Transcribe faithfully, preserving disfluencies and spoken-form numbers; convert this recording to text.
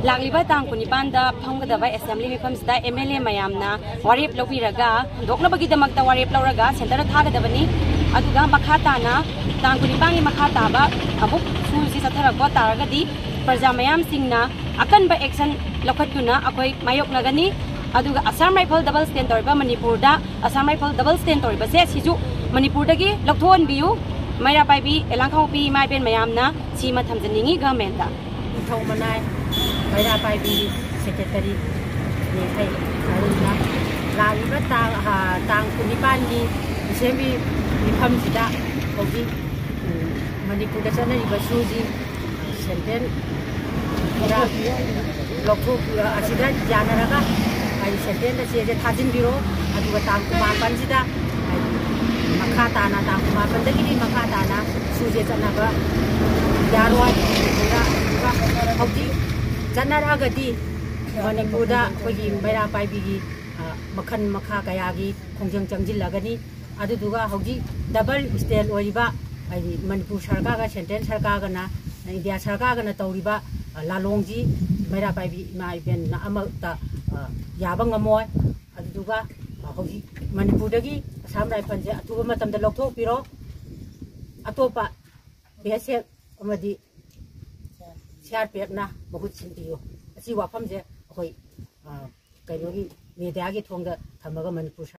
ꯂꯥꯛꯂꯤꯕ ꯇꯥꯡ ꯀꯨꯟꯅꯤꯄꯥꯟꯗ ꯐꯝꯒꯗꯕ assembly ꯃꯤꯐꯝꯁꯤꯗ M L A ꯃꯌꯥꯝꯅ ꯋꯥꯔꯦꯞ ꯂꯧꯕꯤꯔꯒ ꯍꯨꯟꯗꯣꯛꯅꯕꯒꯤꯗꯃꯛꯇ ꯋꯥꯔꯦꯞ ꯂꯧꯔꯒ ꯁꯦꯟꯇꯔꯗ ꯊꯥꯒꯗꯕꯅꯤ꯫ ꯑꯗꯨꯒ ꯃꯈꯥ ꯇꯥꯅ ꯇꯥꯡ ꯀꯨꯟꯅꯤꯄꯥꯟꯒꯤ ꯃꯈꯥ ꯇꯥꯕ ꯑꯃꯨꯛ ꯁꯨꯔꯁꯤ ꯆꯠꯊꯔꯛꯄ ꯇꯥꯔꯒꯗꯤ ꯄ꯭ꯔꯖꯥ ꯃꯌꯥꯝꯁꯤꯡꯅ ꯑꯀꯟꯕ ꯑꯦꯛꯁꯟ ꯂꯧꯈꯠꯇꯨꯅ ꯑꯩꯈꯣꯏ ꯃꯥꯌꯣꯛꯅꯒꯅꯤ꯫ ꯑꯗꯨꯒ ꯑꯁꯥꯝ ꯔꯥꯏꯐꯜ ꯗꯕꯜ ꯁ꯭ꯇꯦꯟ ꯇꯧꯔꯤꯕ ꯃꯅꯤꯄꯨꯔꯗ ꯑꯁꯥꯝ ꯔꯥꯏꯐꯜ ꯗꯕꯜ ꯁ꯭ꯇꯦꯟ ꯇꯧꯔꯤꯕꯁꯦ ꯁꯤꯁꯨ ꯃꯅꯤꯄꯨꯔꯗꯒꯤ ꯂꯧꯊꯣꯛꯍꯟꯕꯤꯌꯨ꯫ ꯃꯩꯔꯥ ꯄꯥꯏꯕꯤ ꯏꯂꯥꯡꯈꯥꯡꯄꯣꯛꯄꯤ ꯏꯃꯥ ꯏꯕꯦꯟ ꯃꯌꯥꯝꯅ ꯁꯤꯃ ꯊꯝꯖꯅꯤꯡꯉꯤ ꯒꯚꯔꯟꯃꯦꯟꯠꯇ꯫ ꯅꯤꯡꯊꯧ ꯃꯅꯥꯏ ꯃꯩꯔꯥ ꯄꯥꯏꯕꯤ ꯁꯦꯀ꯭ꯔꯦꯇꯔꯤꯅꯤ ꯑꯩ꯫ ꯑꯗꯨꯅ ꯂꯥꯛꯂꯤꯕ ꯇꯥꯡ, ꯑ, ꯇꯥꯡ ꯀꯨꯟꯅꯤꯄꯥꯟꯒꯤ ꯑꯦꯁꯦꯝꯕ꯭ꯂꯤ ꯃꯤꯐꯝꯁꯤꯗ ꯍꯧꯖꯤꯛ, ꯎꯝ, ꯃꯅꯤꯄꯨꯔꯗ ꯆꯠꯅꯔꯤꯕ ꯁꯨꯁꯤ ꯁꯦꯟꯇ꯭ꯔꯦꯜ ꯂꯧꯊꯣꯛ-, ꯑꯁꯤꯗ ꯌꯥꯅꯔꯒ ꯑꯩ ꯁꯦꯟꯇ꯭ꯔꯦꯜꯗ ꯆꯦꯁꯦ ꯊꯥꯖꯤꯟꯕꯤꯔꯣ꯫ ꯑꯗꯨꯒ ꯇꯥꯡ ꯀꯨꯟꯃꯥꯄꯟꯁꯤꯗ ꯍꯥꯏꯗꯤ ꯃꯈꯥ ꯇꯥꯅ, ꯇꯥꯡ ꯀꯨꯟꯃꯥꯄꯟꯗꯒꯤꯗꯤ ꯃꯈꯥ ꯇꯥꯅ ꯁꯨꯁꯦ ꯆꯠꯅꯕ ꯌꯥꯔꯣꯏ꯫ ꯑꯗꯨꯒ ꯍꯧꯖꯤꯛ ꯆꯠꯅꯔꯛꯑꯒꯗꯤ ꯃꯅꯤꯄꯨꯔꯗ ꯑꯩꯈꯣꯏꯒꯤ ꯃꯩꯔꯥ ꯄꯥꯏꯕꯤꯒꯤ, ꯑ, ꯃꯈꯜ ꯃꯈꯥ ꯀꯌꯥꯒꯤ ꯈꯣꯡꯖꯪ ꯆꯪꯁꯤꯜꯂꯒꯅꯤ꯫ ꯑꯗꯨꯗꯨꯒ ꯍꯧꯖꯤꯛ ꯗꯕꯜ ꯁ꯭ꯇꯦꯟ ꯑꯣꯏꯔꯤꯕ ꯍꯥꯏꯗꯤ ꯃꯅꯤꯄꯨꯔ ꯁꯔꯀꯥꯔꯒ ꯁꯦꯟꯇ꯭ꯔꯦꯜ ꯁꯔꯀꯥꯔꯒꯅ, ꯏꯟꯗꯤꯌꯥ ꯁꯔꯀꯥꯔꯒꯅ ꯇꯧꯔꯤꯕ, ꯑ, ꯂꯥꯂꯣꯡꯁꯤ ꯃꯩꯔꯥ ꯄꯥꯏꯕꯤ ꯏꯃꯥ ꯏꯕꯦꯟꯅ ꯑꯃꯠꯇ, ꯑ, ꯌꯥꯕ ꯉꯝꯃꯣꯏ꯫ ꯑꯗꯨꯗꯨꯒ, ꯑ, ꯍꯧꯖꯤꯛ ꯃꯅꯤꯄꯨꯔꯗꯒꯤ ꯑꯁꯥꯝ ꯔꯥꯏꯐꯜꯁꯦ ꯑꯊꯨꯕ ꯃꯇꯝꯗ ꯂꯧꯊꯣꯛꯄꯤꯔꯣ꯫ ꯑꯇꯣꯞꯄ ꯕꯤ ꯑꯦꯁ ꯑꯦꯐ ꯑꯃꯗꯤ ꯁꯤ ꯑꯥꯔ ꯄꯤ ꯑꯦꯐꯅ ꯃꯍꯨꯠ ꯁꯤꯟꯕꯤꯌꯨ꯫ ꯑꯁꯤ ꯋꯥꯐꯝꯁꯦ ꯑꯩꯈꯣꯏ, ꯑ, ꯀꯩꯅꯣꯒꯤ ꯃꯦꯗꯤꯌꯥꯒꯤ ꯊꯣꯡꯗ ꯊꯝꯃꯒ ꯃꯅꯤꯄꯨꯔ